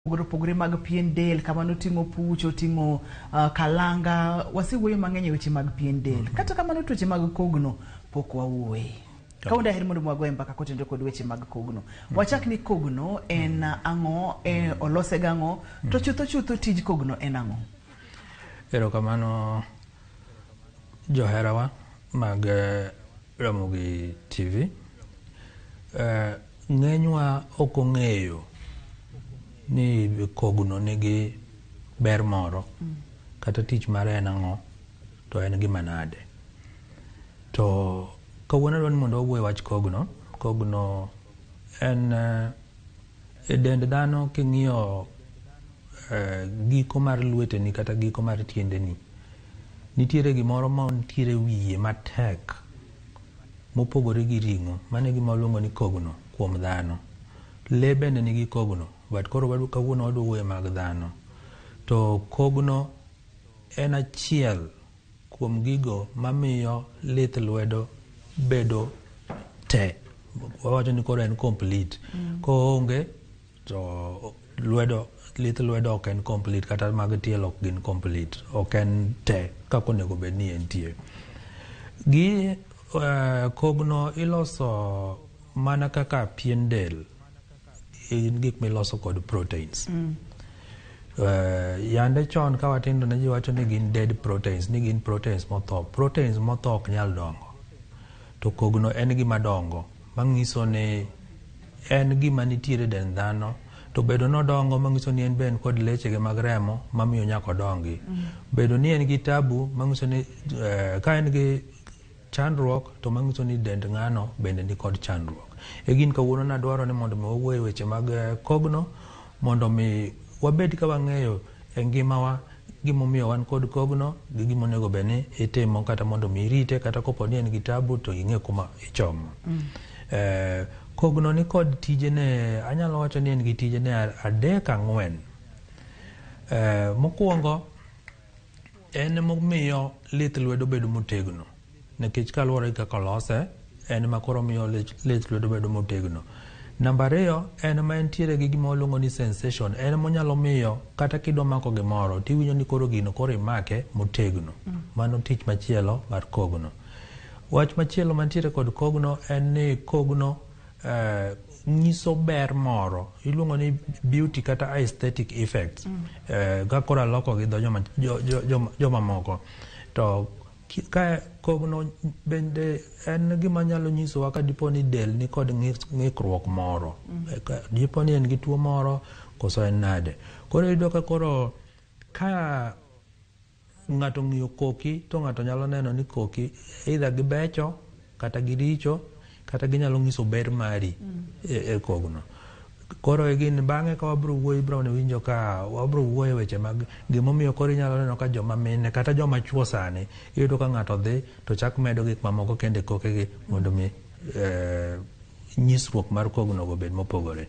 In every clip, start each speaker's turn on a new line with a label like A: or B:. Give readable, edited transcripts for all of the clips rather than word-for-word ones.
A: Opogore opogore mag pien del kama noting'o puch, oting'o kalanga, wasewuoyo mang'eny e weche mag pien del. Kata kamano tuoche mag kogno pok wawuoye. Kawuono daher mondo wagoye mbaka kotenore kod weche mag kogno. Wachak ni kogno en ang'o, olose gang'o, to chutho chutho tij kogno en ang'o?
B: Erokamano joherawa mag Ramogi TV. Ng'enywa ok ong'eyo ni kogno nigi ber moro kata tich mare en ang'o to en gima nade. To kawuono adwa ni mondo wawuo e wach kogno. Kogno en e dend dhano king'iyo giko mar lweteni kata giko mar tiendeni, nitiere gimoro ma nitiere wiye matek mopogore gi ring'o. Mano e gima waluongo ni kogno kuom dhano. Lee bende nigi kogno, but koro kawuono wadwa wuoyo mag dhano. To kogno en achiel kuom gigo mamiyo lith lwedo bedo te. Wawacho ni koro en complete. Koonge to lwedo lith lwedo ok en complete kata mag tielo ok gin complete. Ok en te kaka onego bed ni entie. Gi kogno iloso mana kaka pien del. En gik miloso kod proteins. Yande chon ka watindo ne ji wacho ni gin dead proteins, ni gin proteins motho. Proteins motho ok nyal dongo. To kogno en gima dongo, mang'iso ni en gima nitiere e dend dhano. To bedo nodongo mang'iso ni en be en kod lechege mag remo mamiyo nyaka odongi. Bedo ni en gi tabu mang'iso ni ka en gi chandruok to mang'iso ni dend ng'ano bende ni kod chandruok. E gin kawuono nadwaro ni mondo mi wawuo e weche mag kogno mondo mi wabed ka wang'eyo e ngimawa gimomiyo wan kod kogno gi gimonego bed ni itimo kata mondo mi irite kata kopo ni en gi tabu to ing'e kuma ichomo. Kogno ni kod tijene, anyalo wacho ni en gi tijene adek ang'wen. Mokwongo en emomiyo lith lwedo bedo motegno nikech kaluwore gi kaka olose en ema koro miyo lith lwedo bedo motegno. Namba ariyo en ma entiere gi gima waluongo ni sensation, en monyalo miyo kata kidwa mako gimoro tiwinjo ni koro gino koro imake motegno. Mano tich machielo mar kogno. Wach machielo mantiere kod kogno en ni kogno nyiso ber moro iluongo ni beauty kata aesthetic effects. Ka koro aloko gi dho joma moko to ka kogno bende en gima nyalo nyisowa ka dipo ni del ni kod ng'ikruok moro. Ka dipo ni en gi tuo moro koso en nade. Koro iyudo ka koro ka ng'ato ong'iyo koki to ng'ato nyalo neno ni koki either gibecho kata giricho kata ginyalo nyiso ber mari e kogno. Koro e gin bang'e ka wabro wuoyo ibro winjo ka wabro wuoyo weche mag gimomiyo koro inyalo neno ka joma mine kata joma chuo sani iyudo ka ng'ato dhi to chak medo gik mamoko kendo e kokegi mondo mi nyisruok mar kogno go obed mopogore.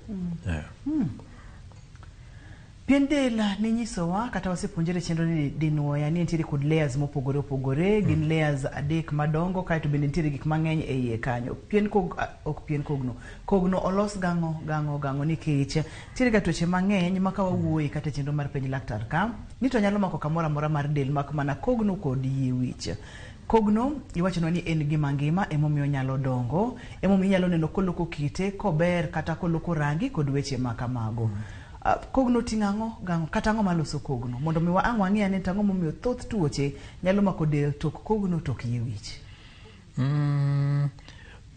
A: Pien del ninyisowa kata wasepuonjore e chenro ni dinwoya ni nitiere kod layers mopogore opogore, gin layers adek madongo kaeto bende nitiere gik mang'eny e iye kanyo. Pien kog, ok pien kogno, kogno olos gang'o gang'o gang'o nikech nitiere ga tuoche mang'eny ma ka wawuoye kata e chenro mar penj laktar ka ni to nyalo mako kamoro amora mar del mak mana kogno kod yie wich. Kogno iwachonwa ni en gima ngima emomiyo onyalo dongo, emomiyo inyalo neno koloko kite, kober kata koloko rangi kod weche ma kamago. Kogno oting'o ang'o gang'o kata ang'o maloso kogno mondo mi wa ang' wang'e ane to ang'o momiyo thoth tuoche nyalo mako del tok kogno tok yie wich.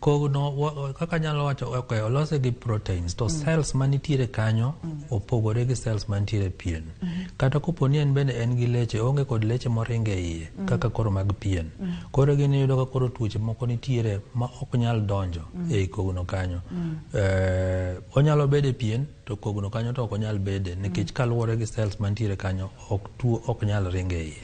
B: Kogno kaka anyalo wacho, okay, olose gi proteins to cells manitiere kanyo opogore gi cells mantiere e pien. Kata kopo ni en bende en gi leche, oonge kod leche moringo e iye kaka koro mag pien. Koro gini iyudo ka koro tuoche moko nitiere ma ok nyal donjo ei kogno kanyo. Onyalo bedo e pien to kogno kanyo to ok onyal bede nikech kaluwore gi cells mantiere kanyo ok tuo ok nyal ringo e iye.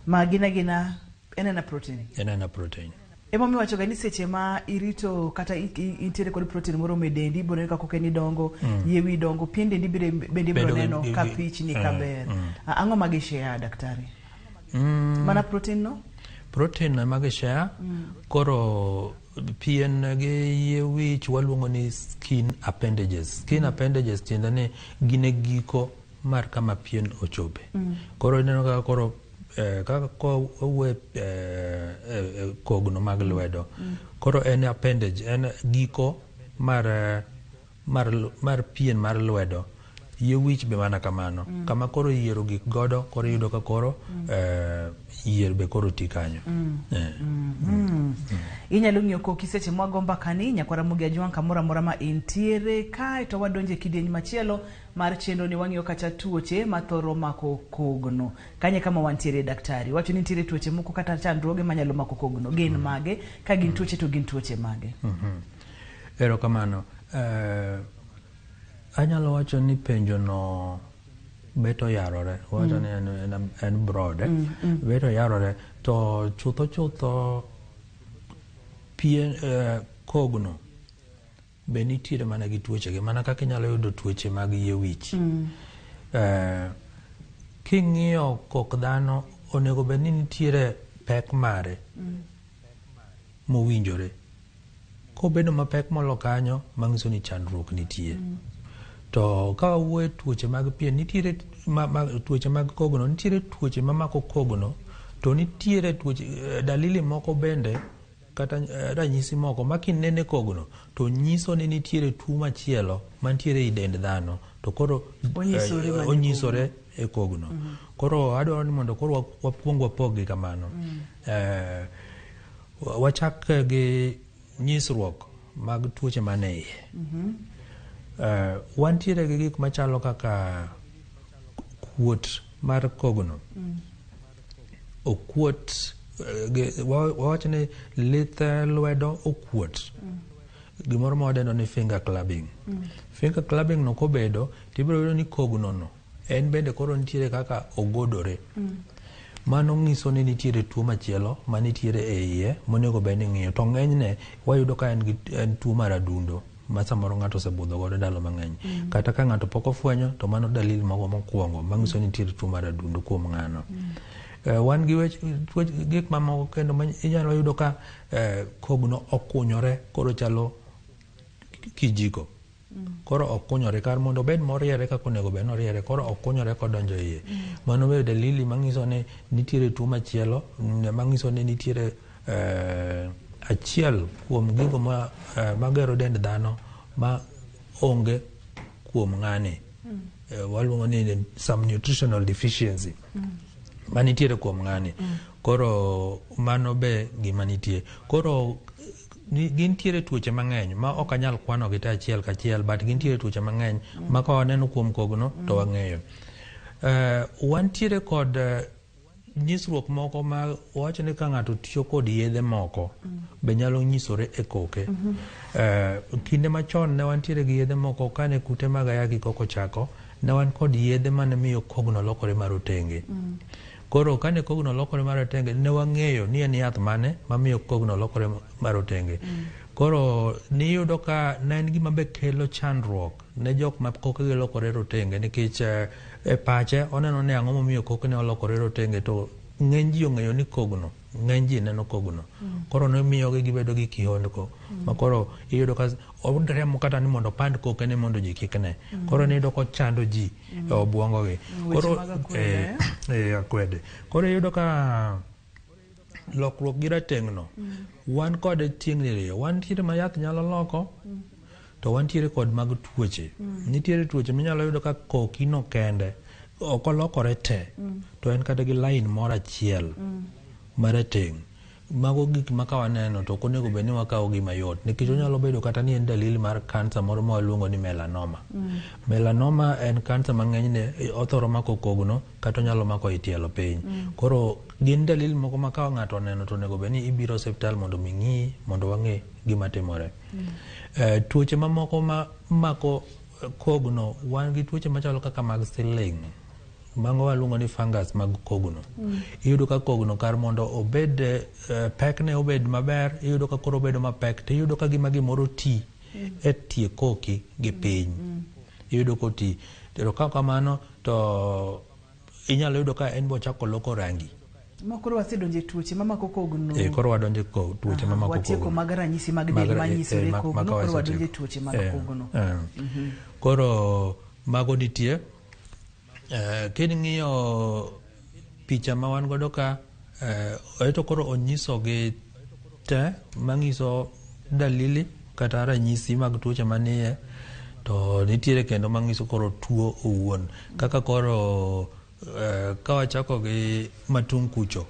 A: Ma gina gina en ena protein.
B: En ena protein.
A: Emomiyo iwacho ga ni seche ma irito kata intiere kod protein moromo e dendi, ibiro neno ka kokeni dongo, yie wiyi dongo, pien dendi bende ibiro neno ka pichni ka ber. Ang'o ma gishare daktari? Mana protein no?
B: Protein ema gishare. Koro Pien gi yie wich waluongo ni skin appendages. Skin appendages tiende ni gin e giko mar kama pien ochope. Koro ineno kaka koro kaka kowuoyo kogno mag lwedo. Koro en appendage, en giko mar pien mar lwedo. Yie wich be mana kamano. Kama koro yiero gik godo, koro iyudo ka koro yier be koro ti kanyo.
A: Inyalo ng'iyo koki seche mwago mbakani nyakwara Ramogi Ajwang' kamoro amora ma intiere. Kae to wadonjo e kidieny machielo mar chenro ni wang'iyo kacha tuoche mathoro mako kogno. Kanye kama wantiere daktari. Wacho ni nitiere tuoche moko kata chandruoge manyalo mako kogno. Gin mage? Ka gin tuoche to gin tuoche mage?
B: Erokamano. Anyalo wacho ni penjo no bet oyarore. Wacho ni en broad. Bet oyarore. To chutho chutho pien kogno be nitiere mana gi tuoche gi mana kaka inyalo yudo tuoche mag yie wich. King'iyo kok dhano onego bed ni nitiere pek mare mowinjore. Kobedo mapek molo kanyo, manyiso ni chandruok nitie. To ka wawuoyo tuoche mag pien, nitiere tuoche mag kogno, nitiere tuoche mamako kogno, to nitiere tuoche dalili moko bende kata ranyisi moko ma kinene kogno to nyiso ni nitiere tuo machielo mantiere e dend dhano to koro onyisore e kogno. Koro adwaro ni mondo koro wakuong wapog gi kamano. Wachak gi nyisruok mag tuoche mane iye. Wantiere gi gik machalo kaka kuot mar kogno. Okuot, wawach ni lith lwedo okuot. Gimoro ma wadendo ni finger clubbing. Finger clubbing no kobedo, tibiro yudo ni kogno no en bende koro nitiere kaka ogodore. Mano nyiso ni nitiere tuo machielo manitiere e iye monego bed ni ing'iyo. To ng'enyne wayudo ka en tuo mar adundo ma samoro ng'ato osebudho godo ndalo mang'eny. Kata ka ng'ato pok ofwenyo to mano dalili mogo mokwongo manyiso ni nitiere tuo mar adundo kuom ng'ano. Wan gi gik mamoko kendo ma inyalo yudo ka kogno okunyore koro chalo kijiko. Koro okunyore kar mondo obed moriere kaka onego bed noriere, koro okunyore kodonjo iye. Mano be dalili manyiso ni nitiere tuo machielo manyiso ni nitiere achiel kuom gigo magero dend dhano ma onge kuom ng'ani. Waluongo ni some nutritional deficiency manitiere kuom ng'ani. Koro mano be gima nitie. Koro gintiere tuoche mang'eny ma ok anyal kwano gi te achiel kachiel, but gintiere tuoche mang'eny ma ka waneno kuom kogno to wang'eyo. Wantiere kod nyisruok moko ma wawacho ni ka ng'ato tiyo kod yedhe moko be nyalo nyisore e koke. Kinde machon ne wantiere gi yedhe moko kane kute mag ayaki kok ochako, ne wan kod yedhe mane miyo kogno lokore marotenge. Koro kane kogno lokore marotenge, ne wang'eyo ni en yath mane mamiyo kogno lokore marotenge. Koro niyudo ka ne en gima be kelo chandruok ne jok ma kokegi lokore rotenge nikech e pache oneno ni ang'o momiyo kokene olokore rotenge to ng'eny ji ong'eyo ni kogno, ng'eny ji neno kogno. Koro ne miyogi gibedo gi kihondko ma koro iyudo ka oremo kata ni mondo opand kokene mondo ji kik ne. Koro niyudo kochando ji e obwongo gi. Koro akwede. Koro iyudo ka lokruok gi rateng'no wan kode tieng' diriyo. Wantiere ma yath nyalo loko to wantiere kod mag tuoche. Nitiere tuoche minyalo yudo ka koki no kende ok olokore te to en kata gi line moro achiel marateng'. Mago gik ma ka waneno to ok onego bed ni wakawo gi mayot nikech onyalo bedo kata ni en dalili mar kansa moro ma waluongo ni melanoma. Melanoma en kansa ma ng'enyne othoro mako kogno kata onyalo mako i tielo piny. Koro gin dalili moko ma ka ng'ato oneno to onego bed ni ibiro osiptal mondo mi ng'iyi mondo wang'e gima timore. Tuoche mamoko ma mako kogno wan gi tuoche machalo kaka mag siling'. Mago waluongo ni fungus mag kogno. Iyudo ka kogno kar mondo obed pekne obed maber, iyudo ka koro obedo mapek to iyudo ka gima gimoro ti e tie koki gi piny. Iyudo koti. To ka kamano to inyalo yudo ka en be ochako loko rangi.
A: Ma koro wasedonjo e tuoche mamako kogno.
B: E, koro wadonjo e tuoche mamako
A: watieko
B: kogno.
A: Mag ranyisi mag del manyisore kogno, koro wadonjo e tuoche mag kogno.
B: Koro mago nitie. King'iyo picha ma wan godo ka, eto koro onyisogi te manyiso dalili kata ranyisi mag tuoche manie, to nitiere kendo manyiso koro tuo owuon. Kaka koro ka wachako gi matung' kucho,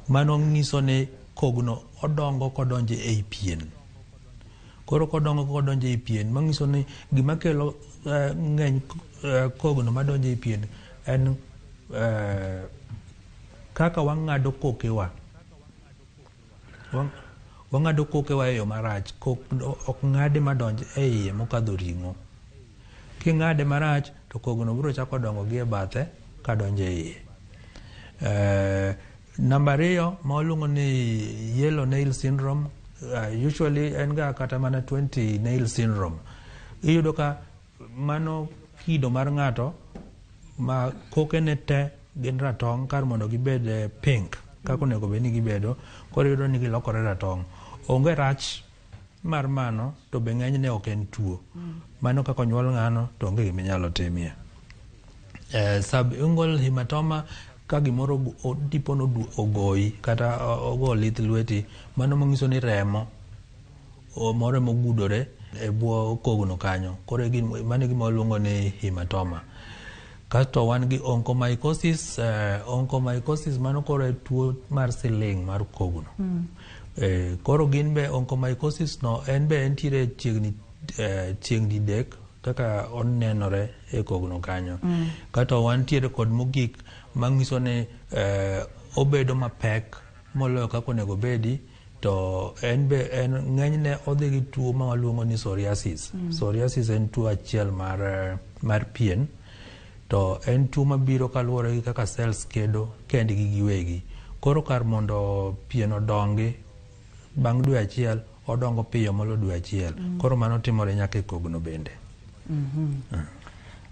B: mano nyiso ni kogno odongo kodonjo ei pien. Koro kodongo kodonjo ei pien, manyiso ni gima kelo ng'eny kogno madonjo ei pien en kaka wang'ado kokewa. Wang'ado kokewa e yo marach. Kogno ok ng'ade madonj e iye mokadho ring'o. King'ade marach to kogno biro chako dongo gi e bathe kadonjo e iye. Namba ariyo ma waluongo ni yellow nail syndrome, usually en ga kata mana 20 nail syndrome. Iyudo ka mano kido mar ng'ato ma kokene te gin ratong' kar mondo gibed pink kaka onego bed ni gibedo, koro iyudo ni gilokore ratong'. Onge rach mar mano, to be ng'enyne ok en tuo. Mano kaka onyuol ng'ano to onge gima inyalo timie. Subungual hematoma, ka gimoro dipo ogoyi kata ogo lith lweti, mano manyiso ni remo moro emogudore e bwo kogno kanyo. Koro mano e gima waluongo ni hematoma. Kasto wan gi onychomycosis. Onychomycosis mano koro e tuo mar siling' mar kogno. Koro gin be onychomycosis no en be entiere chiegni chieng' didek kaka onenore e kogno kanyo. Kato wantiere kod mogik manyiso ni obedo mapek moloyo kaka onego bedi, to en be en ng'enyne odhi gi tuo ma waluongo ni psoriasis. Psoriasis en tuo achiel mar pien, to en tuo mabiro kaluwore gi kaka cells kedo kendgi giwegi. Koro kar mondo pien odongi bang' dwe achiel, odongo piyo molo dwe achiel. Koro mano timore nyaka e kogno bende.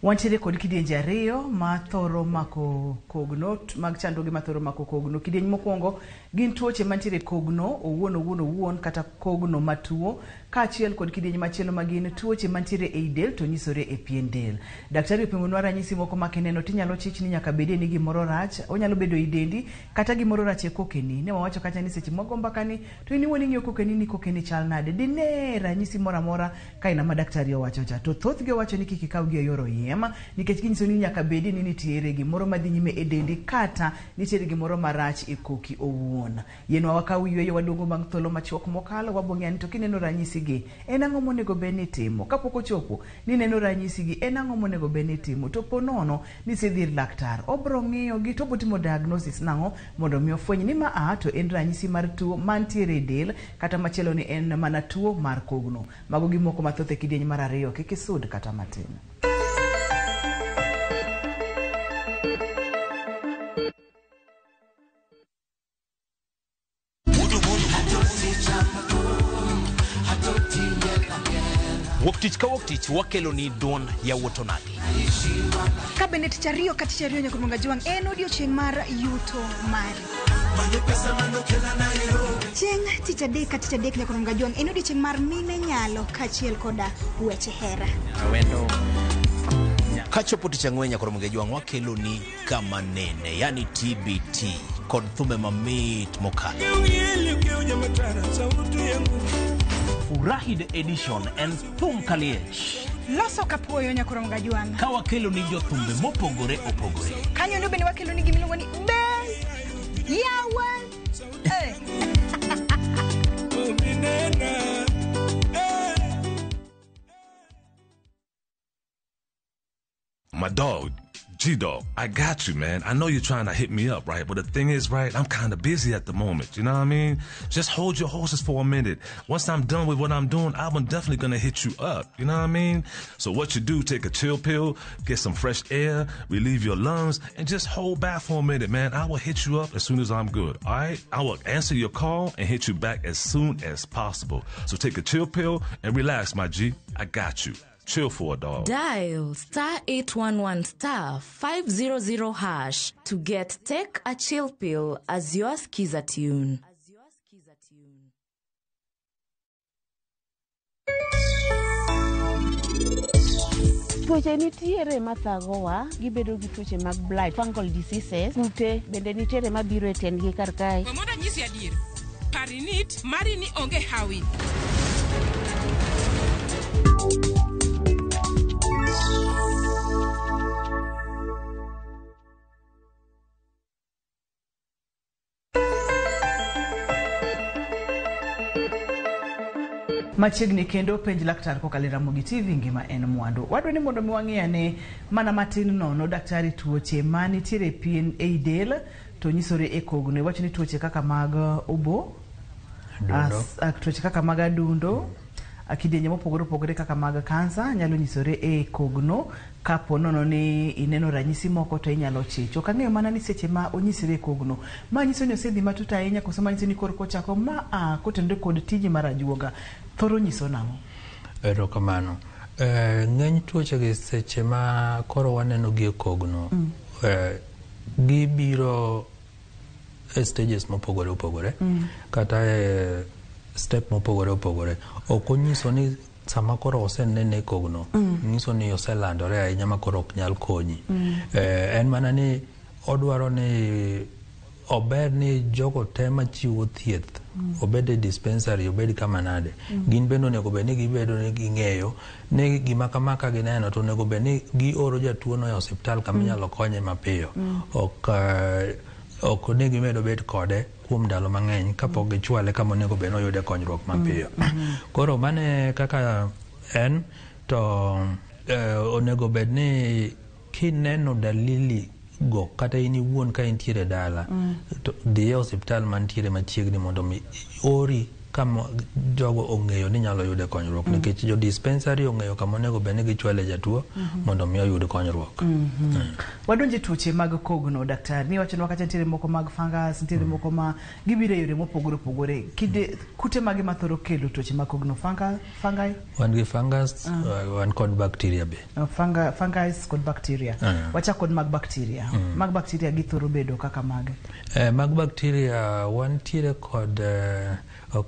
A: Wantiere kod kidienje ariyo ma thoro mako kogno, mag chandruoge ma thoro mako kogno. Kidieny mokwongo gin tuoche mantiere e kogno owuon owuon owuon kata kogno matuo, kaachiel kod kidieny machielo ma gin tuoche mantiere ei del to nyisore e pien del. Daktari opimonwa ranyisi moko ma kineno tinyalo chich ni nyaka bedie ni gimoro rach, onyalo bedo ei dendi kata gimoro rach e kokeni. Ne wawacho kacha ni seche mwago mbaka ni to in iwuon ing'iyo kokeni ni kokeni chal nade, dine ranyisi moro amora ka ina ma daktari owacho cha. To thothgi owacho ni kik ikawgi e yor oyiem, nikech ginyiso ni nyaka bedi ni nitiere gimoro madhi nyime e dendi kata nitiere gimoro marach e koki owuon. Yienwa wakaw yweyo waduogo bang' thuolo machuok mokalo, wabong'eyo ni to kineno ranyisi gi en ang'o monego bed ni itimo. Kapok ochopo ni neno ranyisi gi en ang'o monego bed ni itimo, to po nono ni isedhi ir laktar, obro ng'iyo gi to obotimo diagnosis nang'o mondo mi ofweny ni ma a to en ranyisi mar tuo mantiere e del kata machielo ni en mana tuo mar kogno. Mago gi moko mathoth e kidieny mar ariyo, kik isud kata matin.
C: Wuok tich ka wuok tich wakelo ni duond yawuot onagi.
D: Ka bende tich ariyo ka tich ariyo nyaka Munga Jwang' en odiochieng' mar yuto mari. Chieng' tich adek ka tich adek nyaka Munga Jwang' en odiochieng' mar mine nyalo kaachiel koda weche hera.
C: Kachopo tich ang'wen nyaka Munga Jwang' wakelo ni kama nene, yani TBT kod thumbe mamit mokalo.
E: Furahi the Edition en thum kaliech.
D: Loso kapuoyo nyaka Munga Jwang'.
E: Ka wakelo ni jothumbe mopogore opogore.
D: Kanyo ndo bende wakelo ni gimiluongo ni be yawa.
F: My dog, G-Dog, I got you, man. I know you're trying to hit me up, right? But the thing is, right, I'm kind of busy at the moment. You know what I mean? Just hold your horses for a minute. Once I'm done with what I'm doing, I'm definitely going to hit you up. You know what I mean? So what you do, take a chill pill, get some fresh air, relieve your lungs, and just hold back for a minute, man. I will hit you up as soon as I'm good, all right? I will answer your call and hit you back as soon as possible. So take a chill pill and relax, my G. I got you. Chill for a dog.
G: Dial star 811 star 500 hash to get Take a Chill Pill as your skiza tune.
H: Tuoche nitiere mathagowa, gibedo gi tuoche mag blight, fungal diseases, kute bende nitiere mabiro e tiendgi kar kae.
I: We mondo anyisi adier. Parinit mari ni onge hawi.
A: Machiegni kendo penj laktar kokalo e Ramogi TV ngima en mwandu. Wadwa ni mondo mi wang'i ane mana matin nono daktari tuoche ma nitiere e pien ei del to nyisore e kogno. Iwacho ni tuoche kaka mag obo, tuoche kaka mag adundo, kidienje mopogore opogore kaka mag kansa nyalo nyisore e kogno. Kapo nono ni ineno ranyisi moko to inyalo chich. Ok ang'eyo mana ni seche ma onyisre e kogno, ma nyiso ni osedhi matut ahinya koso ma nyiso ni korka ochako ma a kotenore kod tiji mar ajuoga thoro nyiso nang'o?
B: Erokamano. Ng'eny tuoche gi seche ma koro waneno gi e kogno, gibiro e stages mopogore opogore, kata e step mopogore opogore. Ok onyiso ni sama koro osenene e kogno, nyiso ni oselandore ahinya ma koro ok nyal konyi. En mana ni odwaro ni ober ni jogo te machiwo thieth, obed e dispensary, obed kama nade, gin bende onego bed ni gibedo ni ging'eyo ni gima kama ka gineno to onego bed ni gioro jatuo no e osiptal kama inyalo konye mapiyo. Ok ni gimedo bet kode kuom ndalo mang'eny kapok gichwale kama onego bed ni oyude konyruok mapiyo. Koro mane kaka en to onego bed ni kineno dalili go kata in iwuon ka intiere dala, to dhi e osiptal mantiere machiegni mondo mi ori kama jogo ong'eyo ni nyalo yude konyruok, nikech jo dispensary ong'eyo kama onego bed ni gichwale jatuo mondo mi oyud konyruok.
A: Wadonje tuoche mag kogno daktari, ni wachonwa kacha nitiere moko mag fungus, nitiere moko ma gibiro e yore mopogore opogore. Kide kute mage mathoro kelo tuoche mag kogno? Fungi?
B: Wan gi fungus, wan kod bacteria be.
A: Fungus kod bacteria. Wachak kod mag bacteria. Mag bacteria githoro bedo kaka mage?
B: Mag bacteria wantiere kod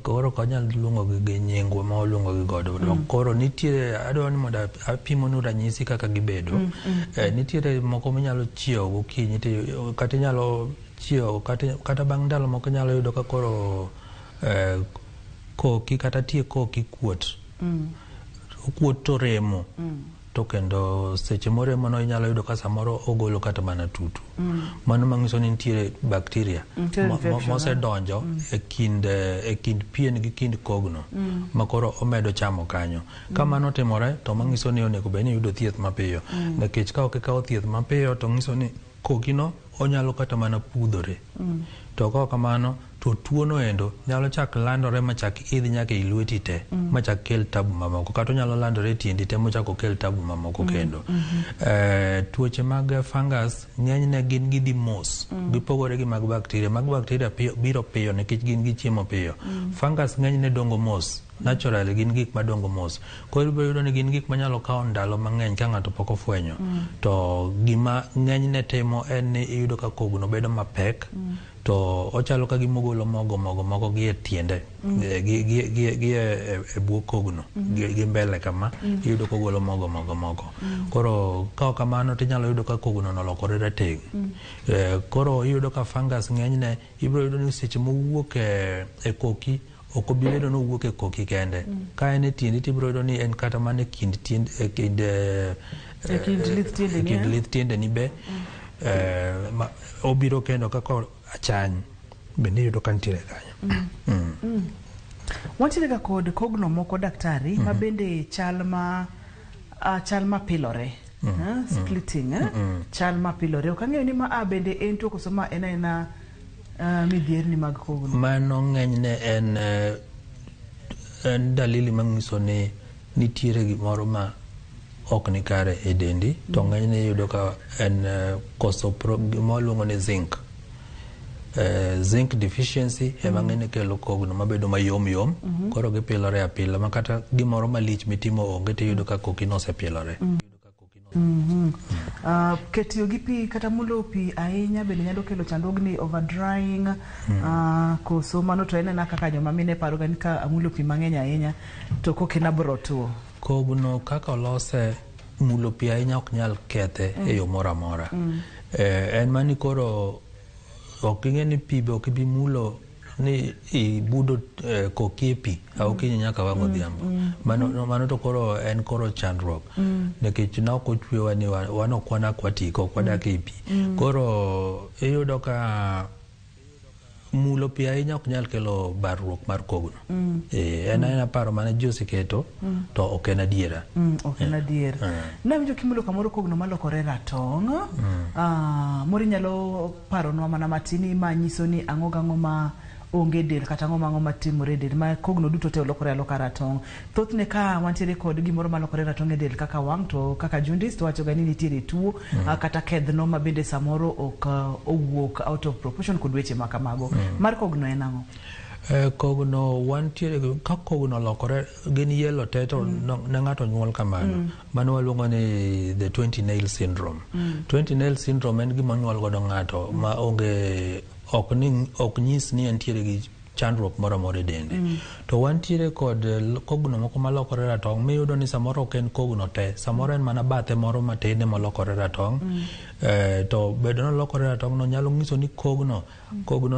B: koro ok anyal luongo gi nyingwa ma waluongo gi godo. Koro nitiere, adwa ni mondo apimonu ranyisi kaka gibedo. Nitiere moko minyalo chiewo gokinyi, kata inyalo chiewo kata bang' ndalo moko inyalo yudo ka koro koki kata tie koki kuot. Okuot to remo. To kendo seche moremo no inyalo yudo ka samoro ogolo kata mana tutu. Mano manyiso ni nitiere bacteria mosedonjo e kind pien gi kind kogno, ma koro omedo chamo kanyo. Ka mano timore to manyiso ni onego bed ni iyudo thieth mapiyo, nikech ka ok ikawo thieth mapiyo to nyiso ni kokino onyalo kata mana pudhore. To ka ok kamano to tuo no endo nyalo chak landore machak idh nyaka e lweti te, machak kel tabu mamoko, kata onyalo landore e tiendi te mochak okel tabu mamoko kendo. Tuoche mag fungus ng'enyne gin gidhi mos, gipogore gi mag bacteria. Mag bacteria biro piyo nikech gin gichiemo piyo. Fungus ng'enyne dongo mos, naturally gin gik madongo mos. Koro ibiro yudo ni gin gik manyalo kawo ndalo mang'eny ka ng'ato pok ofwenyo. To gima ng'enyne timo en ni iyudo ka kogno bedo mapek, to ochalo ka gima ogolo mogo moko gi e tiende, gi e bwo kogno, gi mbele kama, iyudo kogolo mogo moko. Koro ka ok kamano tinyalo yudo ka kogno nolokore rateng'. Koro iyudo ka fungus ng'enyne ibiro yudo ni seche mowuok e koki, ok obi bedo ni owuok e koki kende. Ka en e tiendi tibiro yudo ni en kata mana e kind tiend, e kind lith tiendeni be, obiro kendo kaka achany bende iyudo ka nitiere kanyo.
A: Wantiere ga kod kogno moko daktari, ma bende chal ma pilore. Splitting, chal ma pilore. Ok ang'eyo ni ma bende en tuo koso ma en aena midhierni mag kogno.
B: Mano ng'enyne en dalili manyiso ni nitiere gimoro ma ok ni kare e dendi, to ng'enyne iyudo ka en koso gima waluongo ni zinc. Zinc deficiency ema ng'enyne kelo kogno mabedo mayom yom. Koro gipilore apila ma kata gimoro malich mitimo onge, tiyudo ka kokino osepilore.
A: Ketiyo gi pi kata mulo pi ahinya bende nyalo kelo chandruogni, over drying, koso mano to en ena kaka joma mine paro ga ni ka amulo pi mang'eny ahinya to kokena bro tuo?
B: Kogno kaka olose, mulo pi ahinya ok nyal kethe e yo moro amora. En mani koro ok ing'e ni pi be ok ibi mulo ni ibudo koki e pi aokinyi nyaka wang' odhiambo. Mano to koro en koro chandruok, nikech ne ok ochwewa ni wan ok wan aquatic, ok wadak ei pi. Koro iyudo ka mulo pi ahinya ok nyal kelo barruok mar kogno. En aena paro mane ji oseketo, to ok en adiera.
A: Ok en adier. Nawinjo kimulo kamoro kogno malokore ratong'. Moro inyalo paronwa mana matin ma nyiso ni ang'o gang'o ma onge del kata ang'o mang'o matimore e del ma kogno duto te olokore aloka ratong'? Thothne ka wantiere kod gimoro malokore ratong' e del kaka wang' to kaka jaundice, to wacho ga ni nitiere tuo, kata kedhno ma bende samoro ok owuok out of proportion kod weche ma kamago. Mar kogno en ang'o?
B: Kogno wantiere ka kogno olokore gin yellow te to ne ng'ato nyuol kamano. Mano waluongo ni the 20 nail syndrome. 20 nail syndrome en gima onyuol godo ng'ato ma onge ok ni ok nyis ni entiere gi chandruok moro amora e dende. To wantiere kod kogno moko malokore ratong' miyudo ni samoro ok en kogno te, samoro en mana bathe moro matin ema olokore ratong'. To bedo ni olokore ratong' no nyalo nyiso ni kogno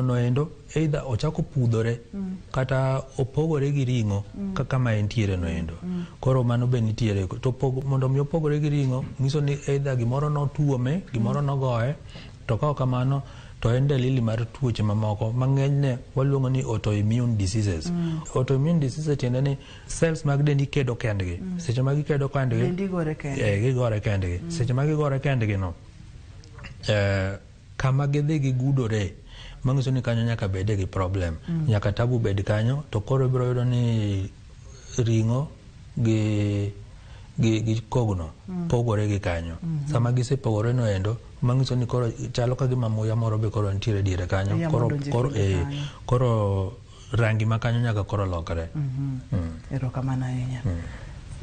B: noendo either ochako pudhore kata opogore gi ring'o kaka ma entiere noendo. Koro mano be nitiere to mondo mi opogore gi ring'o nyiso ni either gimoro notuome, gimoro nogoye, to ka ok kamano to en dalili mar tuoche mamoko ma ng'enyne waluongo ni autoimmune diseases. Autoimmune diseases tiende ni cells mag dendi kedo kendgi. Seche ma gikedo kendgi,
A: Dendi gore kende.
B: Gigore kendgi. Seche ma gigore kendgi no, kama gidhi gigudore manyiso ni kanyo nyaka bede gi problem. Nyaka tabu bed kanyo, to koro ibiro yudo ni ring'o gi kogno pogore gi kanyo. Sama gisepogore no endo, manyiso ni koro chalo ka gima muya moro be koro nitiere diere kanyo.
A: Muya
B: Koro
A: modonjo e
B: koro
A: kinde kanyo.
B: Koro rangi ma kanyo nyaka koro lokre.
A: Erokamano ahinya.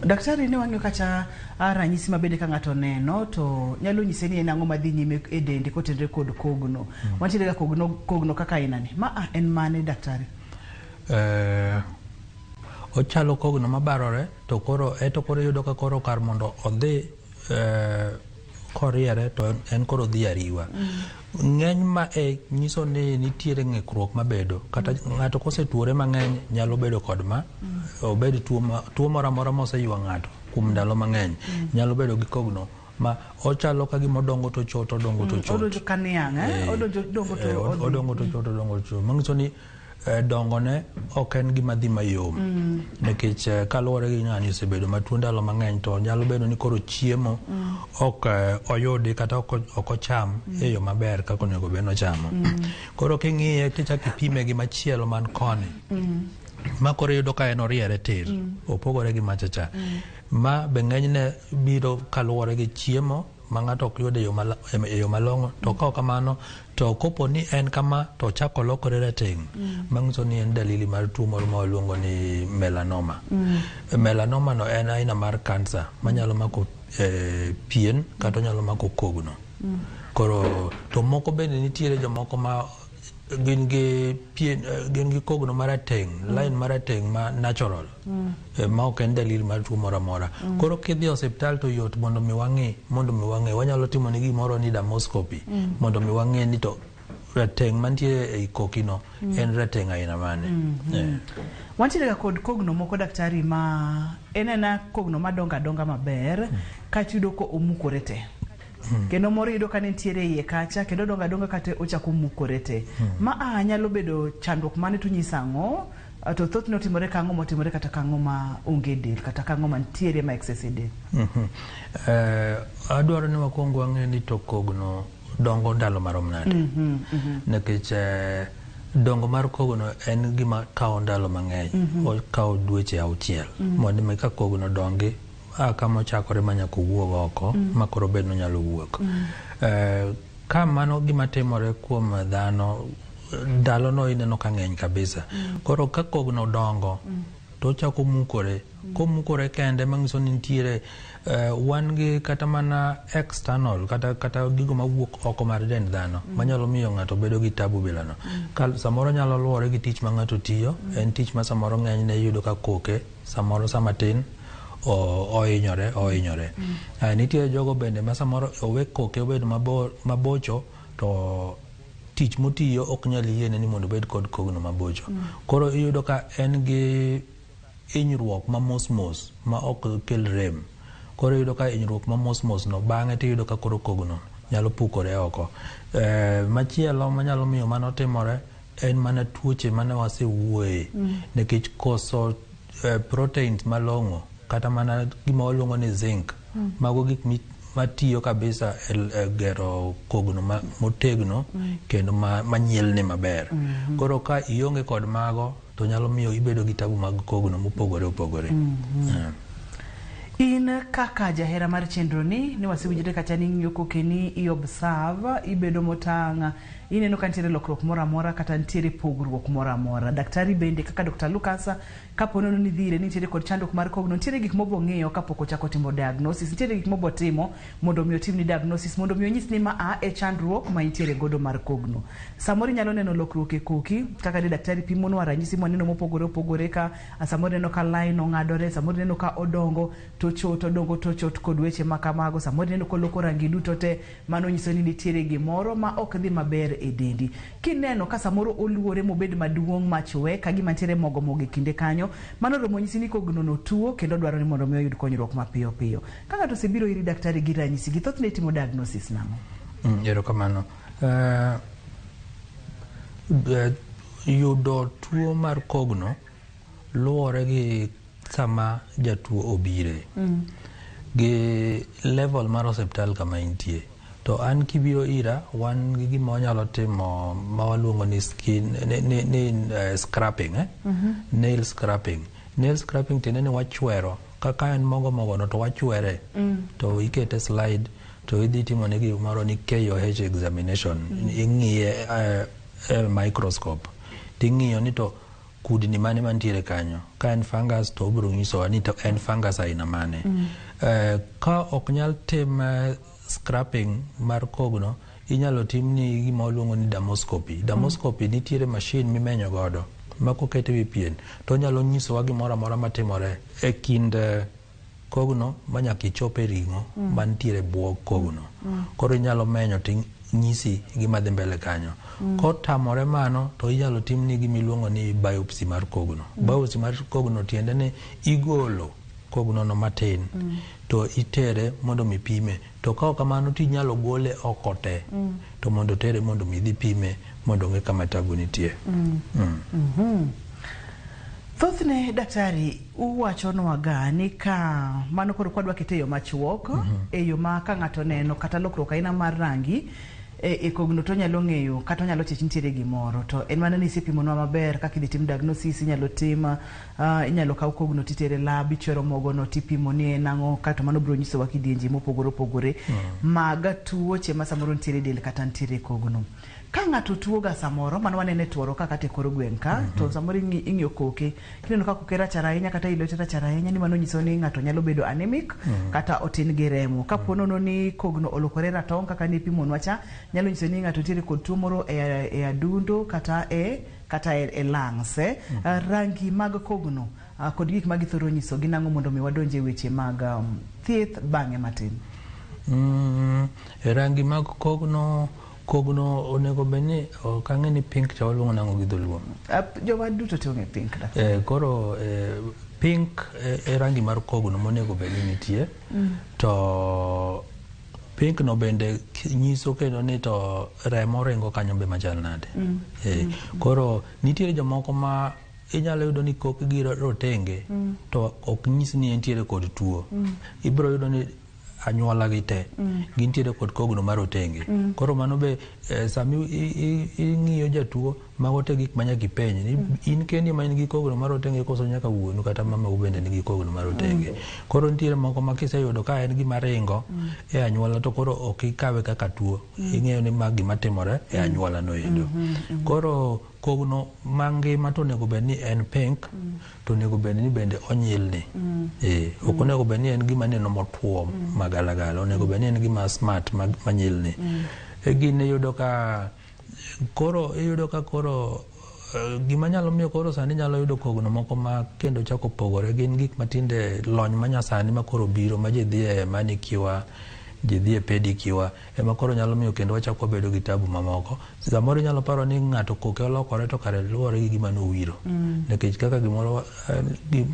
A: Daktari, ne wang'iyo kacha ranyisi ma bende ka ng'ato neno to nyalo nyise ni en ang'o madhi nyime e dende kotenore kod kogno. Wantiere ga kogno kaka aina ni. Ma en mane, daktari?
B: Ochalo kogno mabarore, to koro eto koro iyudo ka koro kar mondo odhi koriere to en koro dhi ariwa. Ng'eny ma e nyiso ni nitiere ng'ikruok mabedo kata ng'ato kosetuore mang'eny nyalo bedo kod ma obed tuo tuo moro amora moseywa ng'ato kuom ndalo mang'eny nyalo bedo gi kogno ma ochalo ka gima odongo to chot, odongo to chot.
A: Odonjo ka niang', eh? Odonjo dongo to odhi.
B: Odongo to chot, odongo to chot, manyiso ni dongone ok en gima dhi mayom, nikech kaluwore gi ng'ani osebedo matuo ndalo mang'eny, to nyalo bedo ni koro chiemo ok oyudi kata ok ocham e yo maber kaka onego bed nochamo. Koro king'iye tichako ipime gi machielo man koni ma koro iyudo ka en oriere tir, opogore gi macha cha. Ma be ng'enyne biro kaluwore gi chiemo ma ng'ato ok yud e yo malong'o. To ka ok kamano, to kopo ni en kama to ochako lokore rateng', manyiso ni en dalili mar tuo moro ma waluongo ni melanoma. Melanoma no en aina mar kansa manyalo mako pien kata onyalo mako kogno. Koro to moko bende nitiere jomoko ma gin gi pien, gin gi kogno marateng', line marateng' ma natural, ma ok en dalili mar tuo moro amora. Koro kidhi e osiptal to yot mondo mi wang'i wanyalo timo ni gimoro ni dermoscopy mondo mi wang'e ni to rateng' mantie ei kokino en rateng' aina mane.
A: Wantiere ga kod kogno moko, daktari, ma en ena kogno madongo adonga maber, kaeto iyudo ko omukore te. Kendo moro iyudo ka nitiere iye kacha kendo odongo adonga kata ochako mukore te. Ma a nyalo bedo chandruok mane to nyiso ang'o? To thothne otimore ka ang'o motimore kata ka ang'o ma onge e del kata ka ang'o mantiere ma excess e del?
B: Adwaro ni wakwong wang'e ni to kogno dongo ndalo marom nade, nikech dongo mar kogno en gima kawo ndalo mang'eny. Okawo dweche 6 mondo mi ka kogno dongi a kama ochakore ma nyaka owuog oko ma koro bed nonyalo wuok. Ka mano gima timore kuom dhano. Ndalono ineno ka ng'eny kabisa. Koro ka kogno dongo to ochako mukore. Komukore kende manyiso ni nitiere wan gi kata mana external kata gigo mawuok oko mar dend dhano manyalo miyo ng'ato bedo gi tabu bilano. Ka samoro nyalo luwore gi tich ma ng'ato tiyo, en tich ma samoro ng'enyne iyudo ka koke samoro sama tin ohinyore. Nitie jogo bende ma samoro owe koke obed mabocho to tich motiyo ok nyal yiene ni mondo obed kod kogno mabocho. Koro iyudo ka en gi hinyruok ma mos mos ma ok kel rem. Koro iyudo ka hinyruok ma mos mos no bang'e tiyudo ka koro kogno nyalo pukore oko. Machielo manyalo miyo mano timore en mana tuoche mane wasewuoye nikech koso proteins malong'o kata mana gima waluongo ni zinc. Mago gik matiyo kabisa e gero kogno motegno kendo manyielni maber. Koro ka ionge kod mago to nyalo miyo ibedo gi tabu mag kogno mopogore opogore.
A: In kaka jahera mar chenro ni wasewinjore kata ni ing'iyo kokeni, i observe, ibedo motang', ineno ka nitiere lokruok moro amora kata nitiere pogruok moro amora. Daktari bende kaka Dr. Lucas, kapo nono ni dhi ire ni nitiere kod chandruok mar kogno, nitiere gik mobo ng'iyo kapok ochako timo diagnosis, nitiere gik mobo timo mondo mi otimni diagnosis, mondo mi onyis ni ma a e chandruok ma intiere godo mar kogno. Samoro inyalo neno lokruok e koki, kaka ne daktari pimonwa ranyisi mwaneno mopogore opogore ka samoro ineno ka line ong'adore, samoro ineno ka odongo to chot, odongo to chot kod weche ma kamago, samoro ineno koloko rangi duto te, mano nyiso ni nitiere gimoro ma ok dhi maber e dendi. Kineno ka samoro oluore mobed maduong' machwe ka gima nitiere mogo mogo e kinde kanyo, mano romo nyisi ni kogno no tuo kendo dwaro ni mondo mi oyud konyruok mapiyo piyo. Ka ng'ato osebiro iri daktari gi ranyisi gi, thothne itimo diagnosis nang'o?
B: Erokamano. Yudo tuo mar kogno luwore gi sama jatuo obire gi level mar osiptal kama intie. To an kibiro ira, wan gi gima wanyalo timo ma waluongo ni skin ni scraping, nail scraping. Nail scraping tiende ni wachwero kaka en mogo mogo no to wachwere to ikete slide to idhi timo ne gimoro ni KOH examination. Ing'iye e microscope ting'iyo ni to kudni mane mantiere kanyo. Ka en fungus to obiro nyisowa ni to en fungus aina mane. Ka ok nyal tim scraping mar kogno, inyalo timni gima waluongo ni dermoscopy. Dermoscopy nitiere machine mimenyo godo ma koket e wi pien to onyalo nyisowa gimoro amora matimore e kind kogno manyaka ichop e ring'o mantiere e bwo kogno. Koro inyalo menyo ting'isi gima dhi mbele kanyo. Kotamore mano to inyalo timni gima iluongo ni biopsy mar kogno. Biopsy mar kogno tiende ni igolo kogno no matin to itere mondo mi pime. To ka ok kamano to inyalo gole oko te to mondo tere mondo mi dhi pime mondo ong'e kama tabu nitie.
A: Thothne daktari uwachonwa ga ni ka mano koro kwadwa kete e yo machuok, e yo ma ka ng'ato neno kata lokruok aina mar rangi e kogno to onyalo ng'eyo kata onyalo chich nitiere gimoro, to en mana ni isepimonwa maber kaka idhi tim diagnosis, inyalo tim inyalo kaw kogno titere lab, ichwero mogono tipimo ni en ang'o, kato mano biro nyisowa kidienje mopogore opogore mag tuoche ma samoro nitiere e del kata nitiere e kogno. Ka ng'ato tuo ga samoro, mano wanene tuoro ka kata e kor gweng' ka, to samoro ing'iyo koke, kineno ka koke rachar ahinya kata i lwete rachar ahinya, ni mano nyiso ni ng'ato nyalo bedo anemic kata otin gi remo. Kapo nono ni kogno olokore ratong' kaka ne ipimonwa cha, nyalo nyiso ni ng'ato nitiere kod tuo moro e adundo kata e lungs. Rangi mag kogno kod gik ma githoro nyiso gin ang'o mondo mi wadonje weche mag thieth bang'e matin?
B: Rangi mag kogno, kogno onego bed ni ok ang'e ni pink cha waluongo nang'o gi dholuo.
A: Joma duto te ong'e pink da.
B: Koro pink e rangi mar kogno monego bed ni nitie. To pink no bende nyiso kendo ni to remo ringo kanyo be machal nade. Koro nitiere jomoko ma inyalo yudo ni kokgi rotenge to ok nyis ni entiere kod tuo. Ibiro yudo ni anyuola gi te gintiere kod kogno mar rotenge. Koro mano be sami ing'iyo jatuo Mago te gik ma nyaka ipenj ni in kendi ma in gi kogno marotenge koso nyaka wuonu kata mamau bende nigi kogno marotenge. Koro nitiere moko ma kiseyudo ka en gima ringo e anyuola to koro ok ikawe kaka tuo. Ing'eyo ni ma gima timore e anyuola no endo. Koro kogno mangima to onego bed ni en pink to onego bed ni bende onyilni. Ok onego bed ni en gima neno motuo magalagala. Onego bed ni en gima smart manyilni. Gini iyudo ka koro iyudo ka koro gima nyalo miyo koro sani nyalo yudo kogno moko ma kendo chako pogore gin gik matinde lony manyasani ma koro biro ma ji dhi e manicure, ji dhi e pedicure ema koro nyalo miyo kendo wachako wabedo gi tabu mamoko. Samoro inyalo paro ni ng'ato koke olokore to kare luwore gi gima nowiro. Nikech kaka gimoro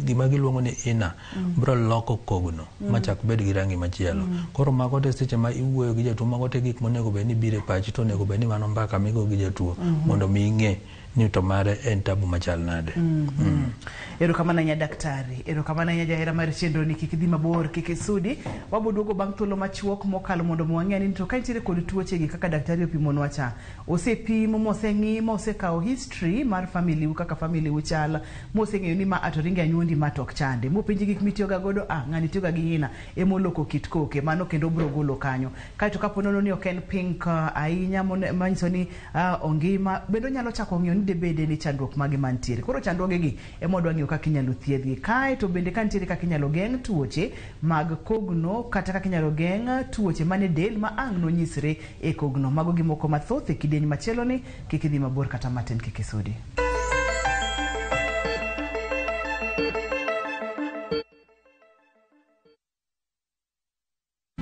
B: gima giluongo ni ina biro loko kogno machak bed gi rangi machielo. Koro mago te seche ma iwuoyo gi jatuo mago te gik monego bed ni biro e pachi to onego bed ni mano mbaka migo gi jatuo mondo mi ing'e ni to mare en tabu machal nade.
A: Erokamano ahinya daktari, erokamano ahinya jahera mar chenro ni kik idhi mabor, kik isudi. Wabo duogo bang' thuolo machuok mokalo mondo mi wang'e ni to ka nitiere kod tuoche gi kaka daktari opimonwa cha. Osepim, moseng'i, mosekawo history mar family u kaka family u chal, moseng'eyo ni ma ato ringe anyuondi ma to ok chande. Mopenji gik mitiyoga godo, ng'ani tiyoga gi hina, emoloko kit koke, mano kendo bro golo kanyo. Kaeto kapo nono ni ok en pink ahinya manyiso ni ongima, bende onyalo chako ng'iyo ni debede ni chandruok mage mantiere. Koro chandruoge gi ema wadwa ng'iyo kaka inyalo thiedhgi. Kaeto bende ka nitiere kaka inyalo geng' tuoche mag kogno kata kaka inyalo geng' tuoche mane del ma ang' nonyisre e kogno. Mago gi moko mathoth e kidieny machielo ni kik idhi mabor kata matin kik isudi.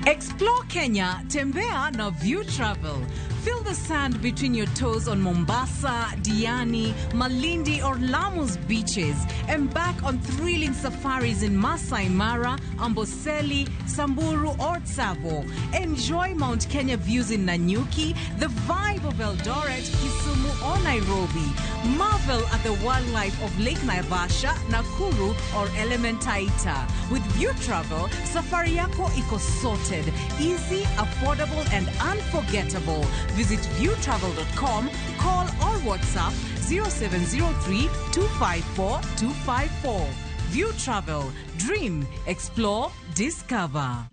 J: Explore Kenya, tembea na View Travel. Feel the sand between your toes on Mombasa, Diani, Malindi or Lamu's beaches. Embark on thrilling safaris in Masai Mara, Amboseli, Samburu or Tsavo. Enjoy Mount Kenya views in Nanyuki, the vibe of Eldoret, Kisumu or Nairobi. Marvel at the wildlife of Lake Naivasha, Nakuru or Elementaita. With View Travel, safari yako iko sorted. Easy, affordable and unforgettable. Visit viewtravel.com, call or WhatsApp 0703 254 254. View Travel. Dream, explore, discover.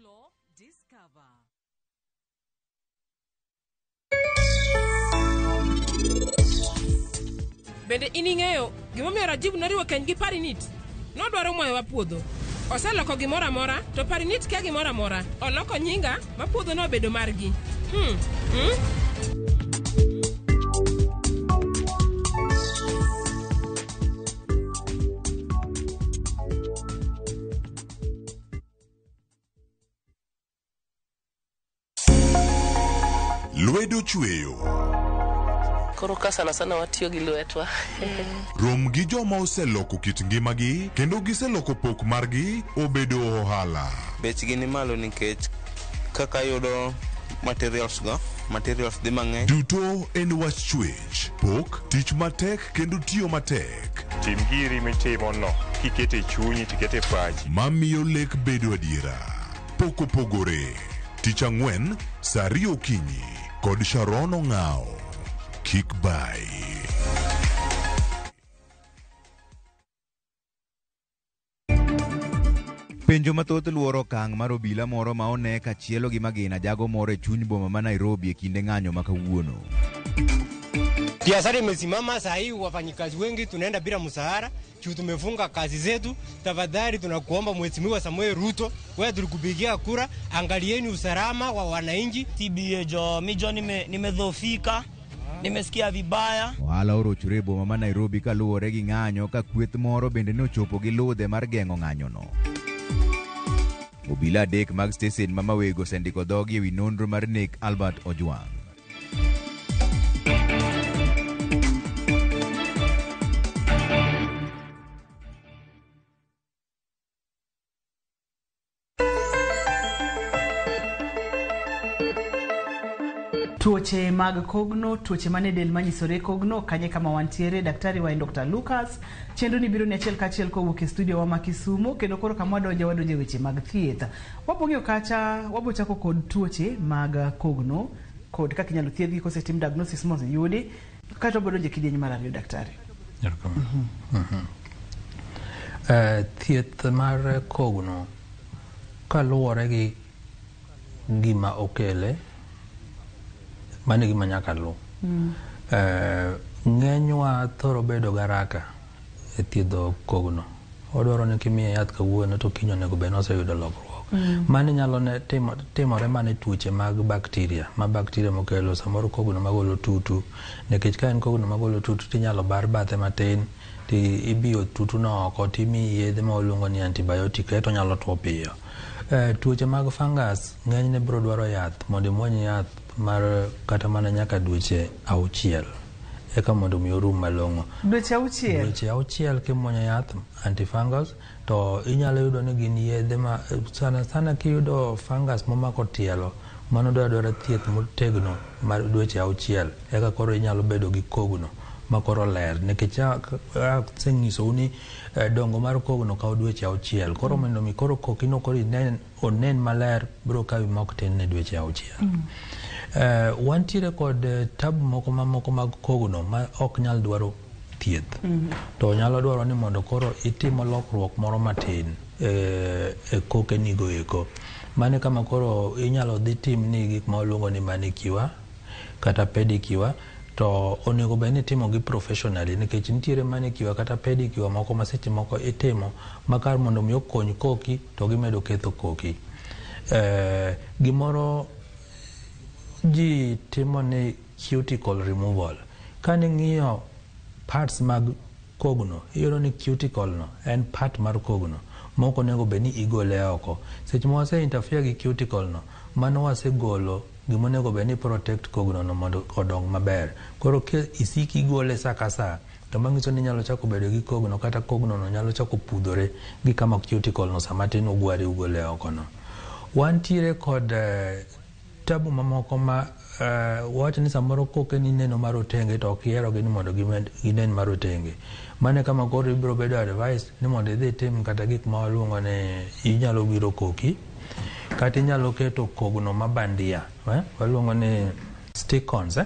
I: Bende in ing'eyo gimomiyo Rajiv noriwo keny gi Parinit? Nodwaro mayowa puodho. Oseloko gimoro amora to Parinit kia gimoro amora. Oloko nyinga ma puodho nobedo margi.
K: Lwedo chweyo.
L: Koro ka sana sana watiyo gi lwetwa.
K: Rom gi joma oseloko kit ngimagi kendo giseloko pok margi obedo ohala.
M: Bechgi ni malo nikech kaka yudo materials go, materials dhi mang'eny.
K: Duto en wach chwech, pok, tich matek kendo tiyo matek.
N: Tim giri mitimo no, kikete chunyi tikete pachi.
K: Mamiyo lek bedo adiera. Pok opogore. Tich ang'wen, saa ariyo okinyi kod Sharon Ong'ao. Kik bai.
O: Penjo mathoth luoro okang' mar obila moro ma one kachielo gi magina jago moro e chuny boma ma Nairobi e kinde ng'anyo ma kawuono.
P: Biashara imesimama saa hii, wafanyikazi wengi tunaenda bila mshahara, juu tumefunga kazi zetu. Tafadhali tunakuomba Mheshimiwa Samuel Ruto, wewe tulikupigia kura, angalieni usalama wa wananchi.
Q: TBA jo, mi jo nimedhoofika, nimesikia vibaya.
O: Ohala orochore e boma ma Nairobi kaluwore gi ng'anyo ka kweth moro bende nochopo gi ludhe mar geng'o ng'anyono. Obila adek mag stesen ma Mawego osendiko dhogi ewi nonro mar nek Albert Ojwang.
A: Tuoche mag kogno, tuoche mane del manyisore kogno, kanye kama wantiere, daktari wa en Dr. Lucas. Chenro ni biro ni achiel kachiel kowuok e studio wa ma Kisumu, kendo koro kama wadonje weche mag thieth. Wabong'iyo kacha, wabochako kod tuoche mag kogno, kod kaka inyalo thiedhgi kosetim diagnosis moseyudi. Kaeto wabiro donjo e kidieny mar ariyo daktari.
B: Erokamano. Thieth mar kogno kaluwore gi gima okele, mano e gima nyaka luw. Ng'enywa thoro bedo garaka e thiedho kogno. Odwaro ni kimiye yath kawuono to kiny onego bed ni oseyudo lokruok. Mano nyalo ne timore mana e tuoche mag bakteria, ma bakteria mokelo samoro kogno magolo tutu, nikech ka en kogno magolo tutu tinyalo bar bathe matin ti ibiyo tutu no oko timiyi yedhe ma waluongo ni antibiotic kaeto onyalo tuo piyo. Tuoche mag fungus ng'enyne biro dwaro yath mondo imuony yath mar kata mana nyaka dweche auchiel eka mondo mi orum malong'o.
A: Dweche auchiel?
B: Dweche auchiel kimuonyo yath antifungals to inyalo yudo ni gin yedhe ma sana sana kiyudo fungus momako tielo mano dwaro adwara thieth motegno mar dweche auchiel eka koro inyalo bedo gi kogno ma koro ler nikech asenyisou ni dongo mar kogno kawo dweche auchiel koro mondo mi koro kokino koro inen, onen maler biro kawi mok tin ne dweche auchiel. Wantiere kod tabu moko mamoko mag kogno ma ok nyal dwaro thieth. To nyalo dwaro ni mondo koro itimo lokruok moro matin e kokenigo eko. Mano kama koro inyalo dhi timni gik ma waluongo ni manicure kata pedicure to onego bed ni itimo gi professionally nikech nitiere manicure kata pedicure moko ma seche moko itimo ma kar mondo mi okony koki to gimedo ketho koki. Gimoro ji timo ni cuticle removal. Kaning'iyo parts mag kogno, iyudo ni cuticle no en part mar kogno mok onego bed ni igole oko. Seche ma wase interfere gi cuticle no, mano wasegolo gima onego bed ni protect kogno no mondo odong maber. Koro ka isik igole sa ka sa, to manyiso ni inyalo chako bedo gi kogno kata kogno no nyalo chako pudhore gi kama cuticle no sama tin ugwari ugole oko no. Wantiere kod tabu mamoko ma wach ni samoro kokeni neno marotenge to ok iherogi ni mondo ginen marotenge. Mano e kama koro ibiro bedo advice ni mondo idhi itim kata gik ma waluongo ni inyalo wiro koki kata inyalo keto kogno ma bandia waluongo ni stick-ons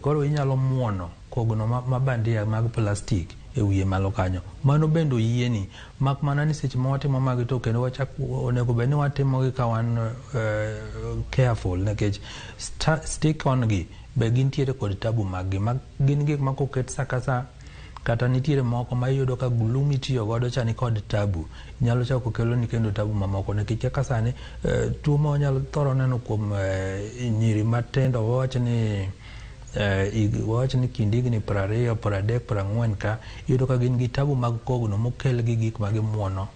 B: koro inyalo muono kogno ma bandia mag plastic e wiye malo kanyo. Mano bende oyieni mak mana ni seche ma watimo magi to kendo wachak onego bed ni watimo gi ka wan careful nikech stick on gi be gintiere kod tabu mag gi ma gin gik ma koket sa ka sa kata nitiere moko ma iyudo ka glue mitiyo godo cha nikod tabu nyalo chako keloni kendo tabu mamoko nikech kaka sani tuo ma wanyalo thoro neno kuom nyiri matindo wawach ni wawach ni kind higni 20, 30, 40 ka iyudo ka gin gi tabu mag kogno mokel gi gik ma gimuono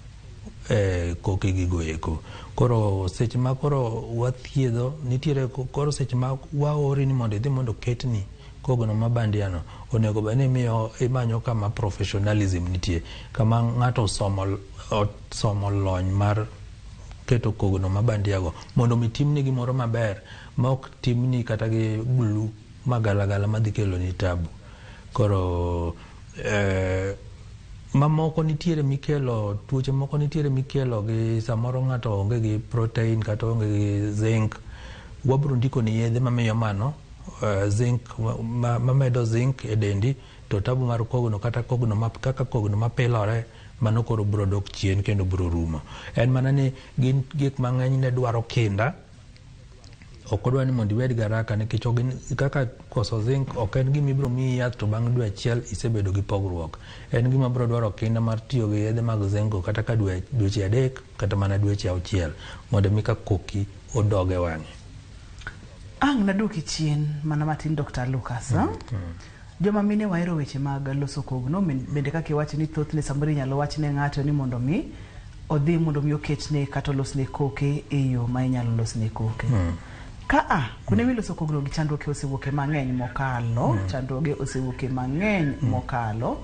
B: kokegigo eko. Koro seche ma koro wathiedho nitiere koro seche ma waori ni mondo idhi mondo oketni kogno ma bandia no onego bed ni imiyo imanyo kama professionalism nitie kama ng'ato osomo lony mar keto kogno ma bandia go mondo mi timni gimoro maber ma ok timni kata gi glue magalagala madhi keloni tabu. Koro mamoko nitiere mikelo tuoche moko nitiere mikelo gi samoro ng'ato onge gi protein kata onge gi zinc wabro ndikoni yedhe mamiyo mano zinc mamedo zinc e dendi to tabu mar kogno kata kogno kaka kogno mapilore mano koro bro dok chien kendo bro rumo. En mana ni gin gik mang'eny ne dwaro kinda ok odwa ni mondo ibed garaka nikech kaka koso zinc ok en gima ibiro miyi yath to bang' dwe achiel isebedo gi pogruok. En gima biro dwaro kinda mar tiyo gi yedhe mag zinc go kata ka dweche 3 kata mana dweche 6 mondo mi ka koki odog e wang'e.
A: Ang' naduoki chien mana matin Dr. Lucas. Joma mine wahero weche mag loso kogno bende kaka iwacho ni thothne samoro inyalo wach ne ng'ato ni mondo mi odhi mondo mi oketne kata olosne koke e yo ma inyalo losne koke. Ka kuonde miloso kogno gi chandruoge osewuoke mang'eny mokalo, chandruoge osewuoke mang'eny mokalo.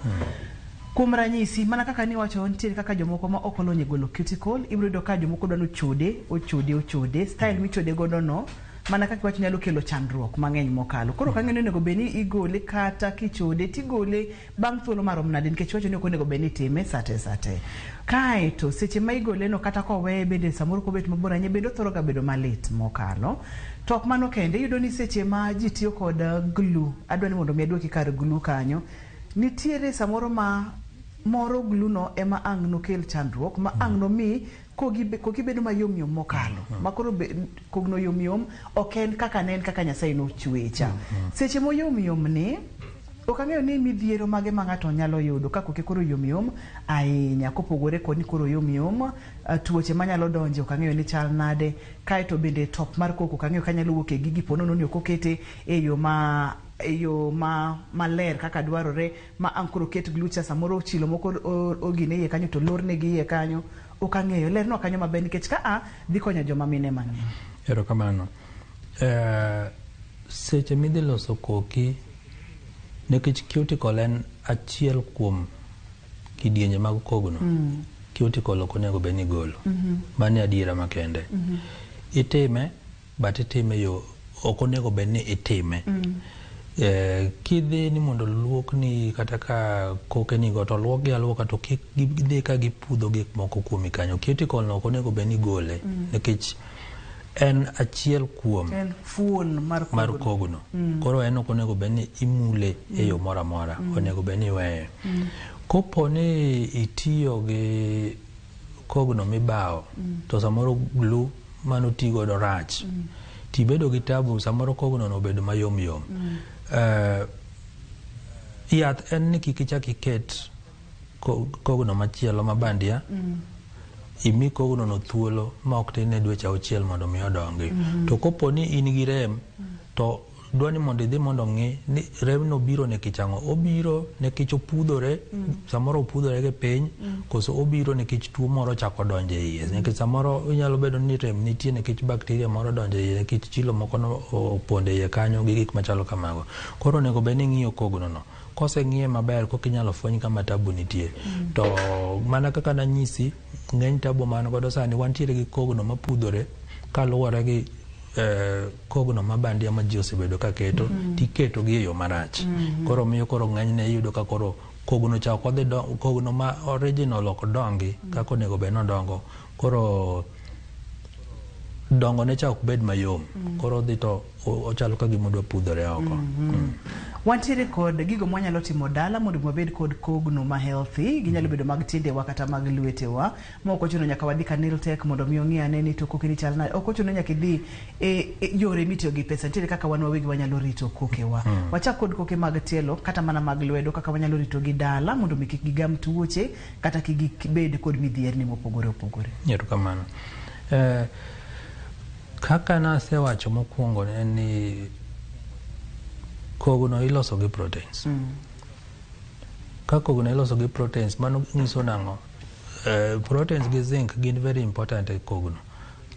A: Kuom ranyisi, mana kaka niwacho nitiere kaka jomoko ma ok olony e golo cuticle, ibiro yudo ka jomoko dwa ni ochode, ochode, ochode, style michode godo no mana kaka iwacho nyalo kelo chandruok mang'eny mokalo. Koro kang'eyo ni onego bed ni igole kata kichode tigole bang' thuolo marom nade nikech iwacho ni ok onego bed ni itime sate sate. Kae to seche ma igole no kata koweye bende samoro kobet mabor ahinya bende othoro ga bedo malit mokalo. To ok mano kende, iyudo ni seche ma ji tiyo kod glue, adwa ni mondo mi aduoki kar glue kanyo, nitiere samoro ma moro glue no ema ang' nokel chandruok ma ang' nomi kogi koki bedo mayom yom mokalo ma koro kogno yom yom ok en kaka ne en kaka Nyasaye nochweye cha. Seche moyom yom ni ok ang'eyo ni midhiero mage ma ng'ato nyalo yudo ka koke koro yom yom ahinya kopogore kod ni koro yom yom tuoche manyalo donje ok ang'eyo ni chal nade kaeto bende top mar koko ok ang'eyo kanyalo wuok e gigi po nono ni ok okete e yo ma e yo ma maler kaka dwarore ma ang' koro ket glue cha samoro chilo moko ogine iye kanyo to lornegi iye kanyo ok ang'eyo lernwa kanyo maber nikech ka a dhi konyo joma mine mang'eny.
B: Erokamano. Seche midhi loso koki nikech cuticle en achiel kuom kidienje mag kogno. Cuticle ok onego bed ni igolo. Mano e adiera makende. Itime but itime yo ok onego bed ni itime. Kidhi ni mondo luokni kata ka koke nigo to luokgi aluoka to kik gidhi ka gipudho gik moko kuomi kanyo. Cuticle no ok onego bed ni igole nikech en achiel kuom
A: En fuon mar
B: mar kogno. Koro en ok onego bed ni imule e yo moro amora. Onego bed ni iweye. Kopo ni itiyo gi kogno mibawo to samoro glue manoti godo rach tibedo gi tabu samoro kogno no obedo mayom yom. Yath en ni kik ichak iket kogno machielo ma bandia imi kogno no thuolo ma ok tin ne dweche auchiel mondo mi odongi. To kopo ni in gi rem to dwa ni mondo idhi mondo ong'i ni rem no biro nikech ang'o. Obiro nikech opudhore, samoro opudhore gi piny, koso obiro nikech tuo moro ochako donjo e iye. Nikech samoro inyalo bedo ni rem nitie nikech bakteria moro odonjo e iye, nikech chilo moko no opondo e iye kanyo gi gik machalo kamago. Koro onego bed ni ing'iyo kogno no. Koseng'iye maber koka inyalo fweny kama tabu nitie. To mana kaka nanyisi, ng'eny tabu ma an godo sani wantiere gi kogno mapudhore kaluwore gi kogno ma bandia ma ji osebedo ka keto tiketo gi e yo marach. Koro miyo koro ng'enyne iyudo ka koro kogno cha ok odhi kogno ma original ok dongi kaka onego bed ni odongo. Koro dongo ne cha ok bed mayom. Koro odhi to ochalo ka gima odwa pudhore oko.
A: Wantiere kod gigo mwanyalo timo dala mondo wabed kod kogno ma healthy, ginyalo bedo mag tiendewa kata mag lwetewa ma ok ochuno nyaka wadhi ka nail tech mondo mi ong'i ane ni to kokeni chal nade. Ok ochuno nyaka idhi e yore mitiyo gi pesa, nitiere kaka wan wawegi wanyalo rito kokewa. Wachak kod koke mag tielo kata mana mag lwedo kaka wanyalo rito gi dala mondo mi kik gigam tuoche kata kik gibed kod midhierni mopogore opogore.
B: Erokamano. Kaka nasewacho mokwongo en ni kogno iloso gi proteins. Ka kogno iloso gi proteins, mano nyiso nang'o? Proteins gi zinc gin very important e kogno.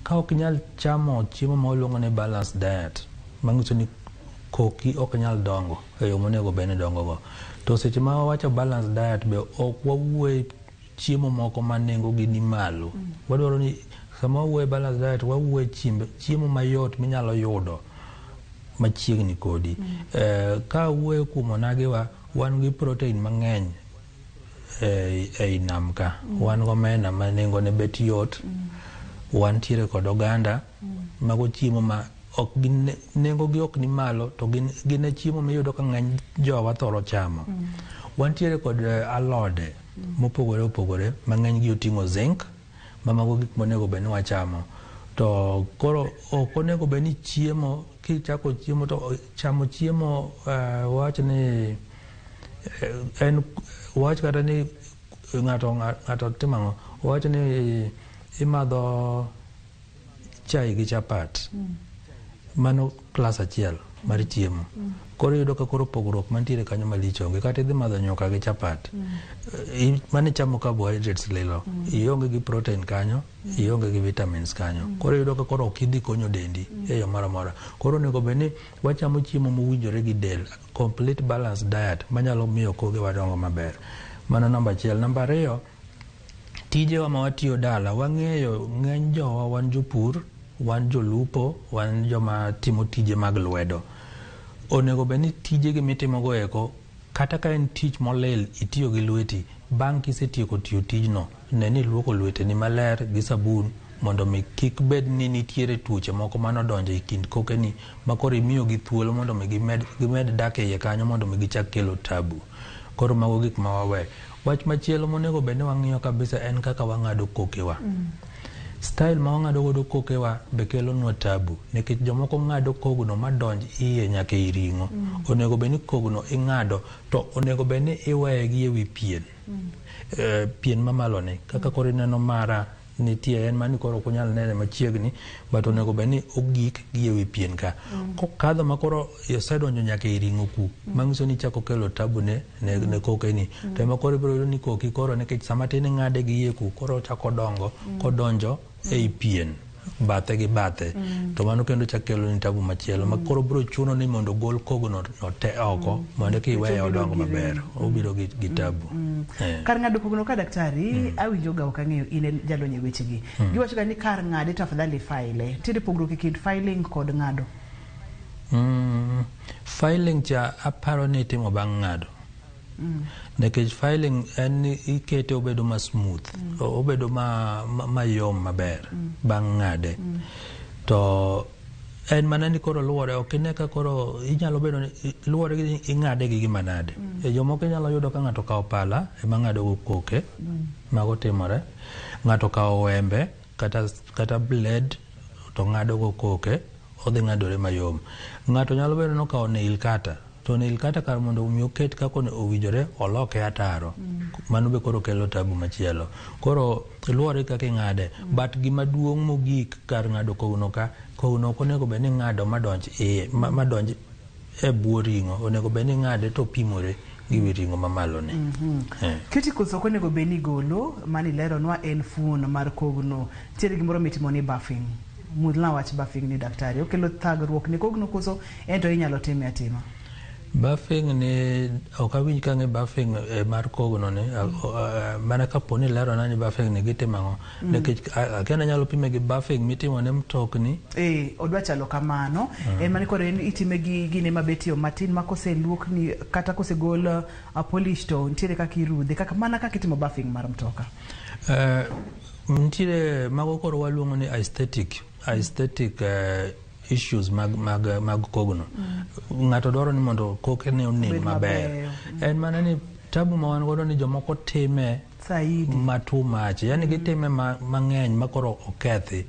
B: Ka ok inyal chamo chiemo ma waluongo ni balanced diet, manyiso ni koki ok nyal dongo e yo monego bed ni dongo go. To seche ma wawacho balanced diet be ok wawuoye chiemo moko ma nengo gi ni malo. Wadwaro ni sama wawuoye balanced diet wawuoye chiemo mayot minyalo yudo machiegni kodi. Ka wuoyo kuom onagiwa, wan gi protein mang'eny ei nam ka. Wan gomena ma nengone bet yot, wantiere kod oganda, mago chiemo ma ok gin nengo gi ok ni malo to gin e chiemo miyudo ka ng'eny jowa thoro chamo. Wantiere kod alode mopogore opogore ma ng'eny gi oting'o zinc, ma mago gik monego bed ni wachamo. To koro ok onego bed ni chiemo kichako chiemo to chamo chiemo wach ni en wach kata ni ng'ato timo ang'o, wach ni imadho chai gi chapat, mano klas achiel mar chiemo. Koro iyudo ka koro pogruok mantiere kanyo malich onge. Kata idhi madho nyuka gi chapat, mano ichamo carbohydrates lilo, ionge gi protein kanyo, ionge gi vitamins kanyo. Koro iyudo ka koro ok idhi konyo dendi e yo moro amora. Koro onego bed ni wachamo chiemo mowinjore gi del, complete balanced diet manyalo miyo kogewa dongo maber. Mano namba achiel. Namba ariyo, tijewa ma watiyo dala, wang'eyo ng'eny jowa wan jopur. wan jolupo, wan joma timo tije mag lwedo. Onego bed ni tijegi mitimogo eko, kata ka en tich molil itiyo gi lweti, bang' kisetieko tiyo tijno, ne ni iluoko lweteni maler gi sabun mondo mi kik bed ni nitiere tuoche moko manodonjo e kind kokeni ma koro imiyogi thuolo mondo mi gimed dak e iye kanyo mondo mi gichak kelo tabu. Koro mago gik ma wawe. Wach machielo monego bed ni wang'iyo kabisa en kaka wang'ado kokewa. Style ma wang'ado godo kokewa be kelonwa tabu nikech jomoko ng'ado kogno madonj iye nyaka ei ring'o. Onego bed ni kogno ing'ado to onego bed ni iweye gi ewi pien. Pien mamalo ni kaka koro ineno mara nitie en mani koro ok unyal nene machiegni but onego bed ni ogik gi ewi pien ka. Kokadho ma koro osedonjo nyaka ei ring'o ku, manyiso ni chako kelo tabu ne kokeni. To ema koro ibiro yudo ni koki koro nikech sama tin ing'ade gi iye ku koro ochako dongo kodonjo ei pien bathe gi bathe. To mano kendo chak kelo ni tabu machielo ma koro biro chuno ni mondo ogol kogno no te oko mondo eka iweye odong maber. Obiro gi tabu.
A: Kar ng'ado kogno ka daktari, awinjo ga ok ang'eyo in e jalony e wechegi. Giwacho ga ni kar ng'ade to afadhali file. Nitiere pogruok e kind filing kod ng'ado.
B: Filing cha aparo ni itimo bang' ng'ado. Nikech filing en ni ikete obedo ma smooth, obedo ma mayom maber bang' ng'ade. To en mana ni koro luwore, ok ine ka koro inyalo bedo ni luwore gi ing'ade gi gima nade. E jomoko inyalo yudo ka ng'ato okawo pala ema ng'ado go koke, mago timore. Ng'ato okawo wembe kata blade to ng'ado go koke, odhi ng'adore mayom. Ng'ato nyalo bedo ni okawo nail cutter, to nail cutter kar mondo mi oket kaka owinjore oloke ataro. Mano be koro kelo tabu machielo. Koro luwore kaka ing'ade. But gima duong' mogik kar ng'ado kogno ka, kogno ok onego bed ni ing'ado madonj iye, madonj e bwo ring'o. Onego bed ni ing'ade to opimore gi wi ring'o mamalo ni.
A: Cuticles ok onego bed ni igolo, mani ileronwa en fuon mar kogno. Nitiere gimoro mitimo ni buffing. Mulna wach buffing ni daktari. Okelo thagruok ne kogno koso en to inyalo time atima?
B: Buffing ni ok awinj ka ng'e buffing mar kogno ni mana kapo ni ilerona ni buffing ni gitimo ang'o nikech akia ni anyalo pime gi buffing mitimo ne mtokni.
A: Odwa chalo kamano. En mani koro en itime gi gine mabetio matin ma koseluokni kata kosegol polish to nitiere kaka irudhe kaka mana kaka itimo buffing mar mtoka.
B: Nitiere mago koro waluongo ni aesthetic issues mag kogno. Ng'ato dwaro ni mondo kokene onen
A: obed
B: maber.
A: Mabeyo.
B: En mana ni tabu ma wan godo ni jomoko time
A: Saidi.
B: ma too much, yani gitime mang'eny ma koro okethi.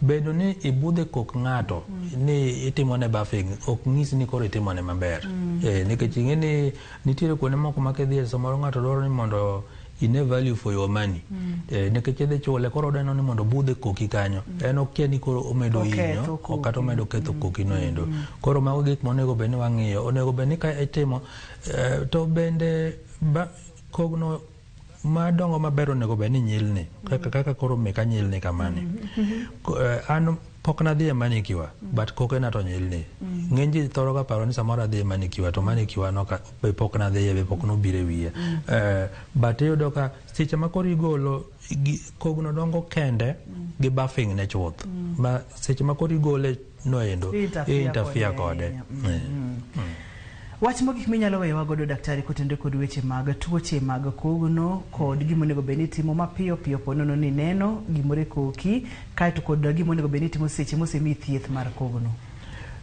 B: Bedo ni ibudhe kok ng'ato ni itimone buffing ok nyis ni koro itimone maber. Nikech ing'e ni nitiere kuonde moko ma kidhiye samoro ng'ato dwaro ni mondo ine value for your money. Nikech idhi chule koro odeno ni mondo obudhe koki kanyo. En okia ni koro omedo
A: Oketho
B: hinyo
A: koki.
B: Kata omedo ketho koki no endo. Koro mago gik monego bed ni wang'iyo. Onego bed ni ka itimo to bende kogno madongo maber onego bed ni nyilni kaka koro meka nyilni kamani. An pok nadhi e manicure but kokena to nyilni. Ng'eny ji thoro ga paro ni samoro adhi e manicure to manicure no ka, be pok nadhiye be pok nobiro e wiya. But iyudo ka seche ma koro igolo kogno dongo kende gi buffing ne chuth ma seche ma koro igole no endo
A: Interfere
B: interfere
A: kode
B: kode.
A: ahinya. Wach mogik minyalo weyowa godo daktari kotenore kod weche mag tuoche mag kogno kod gimonego bed ni itimo mapiyo piyo ponono ni neno gimoro e koki kaeto kod gimonego bed ni itimo seche mosemiyi thieth mar kogno.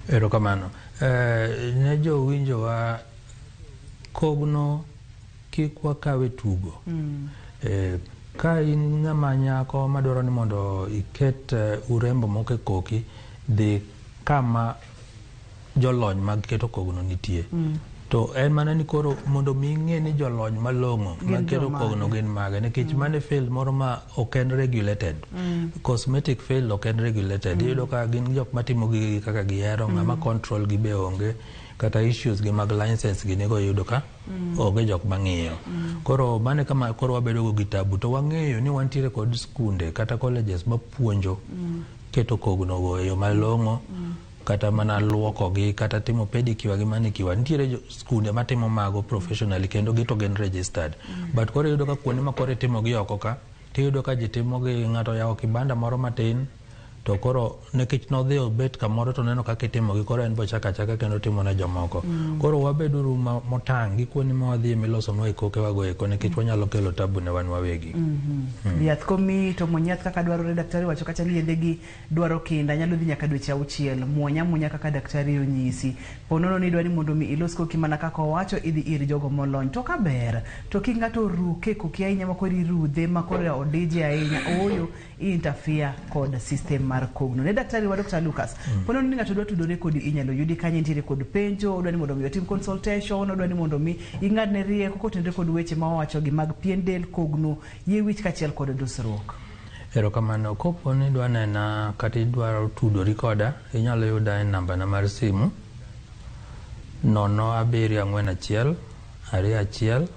B: Erokamano. Ne jowinjowa kogno kik wakawe tugo. Ka in ng'ama nyako madwaro ni mondo iket urembo moko e koki, dhi kama jolony mag keto kogno nitie. To en mana ni koro mondo mi ing'e ni jolony malong'o
A: Gin
B: mag keto
A: jomage?
B: Kogno gin mage nikech mano e field moro ma ok en regulated. Cosmetic field ok en regulated. Iyudo ka gin jok matimo gigegi kaka gihero, ng'ama control gi be onge, kata issues gi mag license gi nigo iyudo ka onge jok mang'iyo. Koro mano e kama koro wabedo go gi tabu to wang'eyo ni wantiere kod skunde kata colleges mapuonjo keto kogno go e yo malong'o kata mana luokogi kata timo pedicure gi manicure nitiere skunde matimo mago professionally kendo gi to gin registered but koro iyudo ka kuonde ma koro itimo gi oko ka tiyudo ka ji timo gi ng'ato oyawo kibanda moro matin. To koro nikech nodhi obet kamoro to neno kaka itimogi, koro en bochako achaka kendo timo ne jomoko. Koro wabeduru motang' gi kuonde ma wadhiye milosonwa e kokewago eko nikech wanyalo kelo tabu ne wan wawegi.
A: Yath komiyi to muony yath kaka dwarore. Daktari wacho kacha ni yedhe gi dwaro kinda, nyalo dhi nyaka dweche 6. Muony amuonya kaka daktari onyisi. Po nono ni idwa ni mondo mi ilos koki mana kaka owacho, idhi ir jogo molony. To kaber, to kik ng'ato ruke koki ahinya ma koro irudhe ma koro odije ahinya. Ooyo, i interfere kod system mar kogno. Ne daktari wa Dr. Lucas, po nono ni ng'ato dwa tudore kodi, inyalo yudi kanye? Nitiere kod penjo, odwa ni mondo mi otim consultation, odwa ni mondo mi ing'adne rieko kotenore kod weche ma owacho gi mag pien del, kogno, yie wich kaachiel kod dusruok.
B: Erokamano. Kopo ni idwa nena kata idwaro tudori koda, inyalo yuda e nambana mar simu 0741 21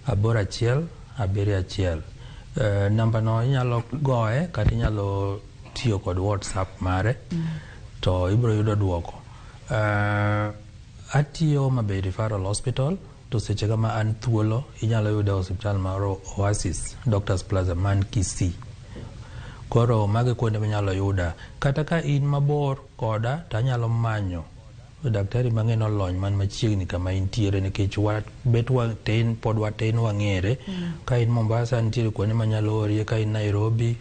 B: 81 71. Nambano inyalo goye kata inyalo tiyo kod WhatsApp mare to ibiro yudo duoko. Atiyo Homa Bay Referral Hospital, to seche ma an thuolo inyalo yuda e osiptal mar Oasis Doctors Plaza man Kisii. Koro mago e kuonde minyalo yuda. Kata ka in mabor koda to anyalo manyo daktari mang'e nolony man machiegni kama intiere, nikech bet watin, pod watin wang'ere. Ka in Mombasa nitiere kuonde manyalo orie, ka in Nairobi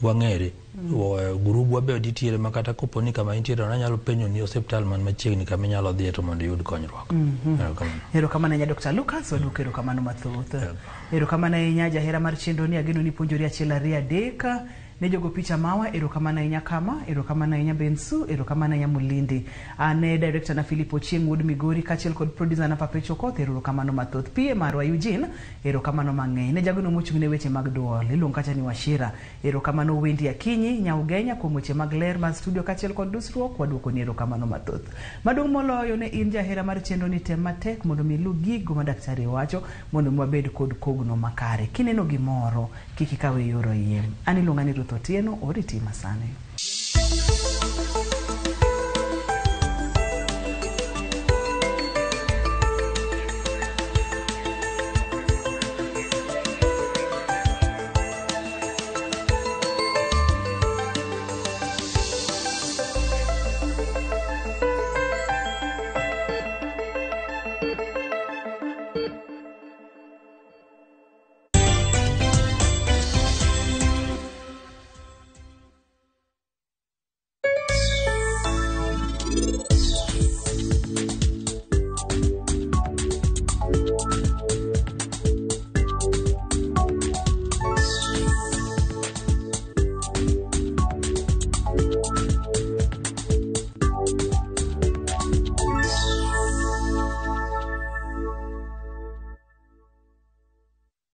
B: wang'ere. Grubwa be nitiere ma kata kopo ni kama intiere anyalo penjo ni osiptal man machiegni kama inyalo dhiye to mondo iyud konyruok. Erokamano.
A: Erokamano ahinya Dr. Lucas, waduoko erokamano mathoth. Erokamano ahinya jahera mar chenro ni, ageno ni puonjori 1 2 3 ne jogo picha mawa. Erokamano ahinya kama, erokamano ahinya Bensu, erokamano ahinya Mulindi. Ne director na Philip Ochieng wuod Migori kaachiel kod producer na Papecho Koth, erokamano mathoth. PA marwa Eugene, erokamano mang'eny. Ne jagono mochung' ne weche mag duol, iluongo kacha ni Washira. Erokamano Wendy Akinyi, Nyaugenya kuom weche mag ler mar studio kaachiel kod dusruok, waduoko ni erokamano mathoth. Maduong' moloyo ne in jahera mar chenro ni, tem matek mondo mi ilu gigo ma daktari wacho mondo mi wabed kod kogno makare. Kineno gimoro, kik ikawe yor oyiem. An iluonga ni Ruth Otieno, oriti masani.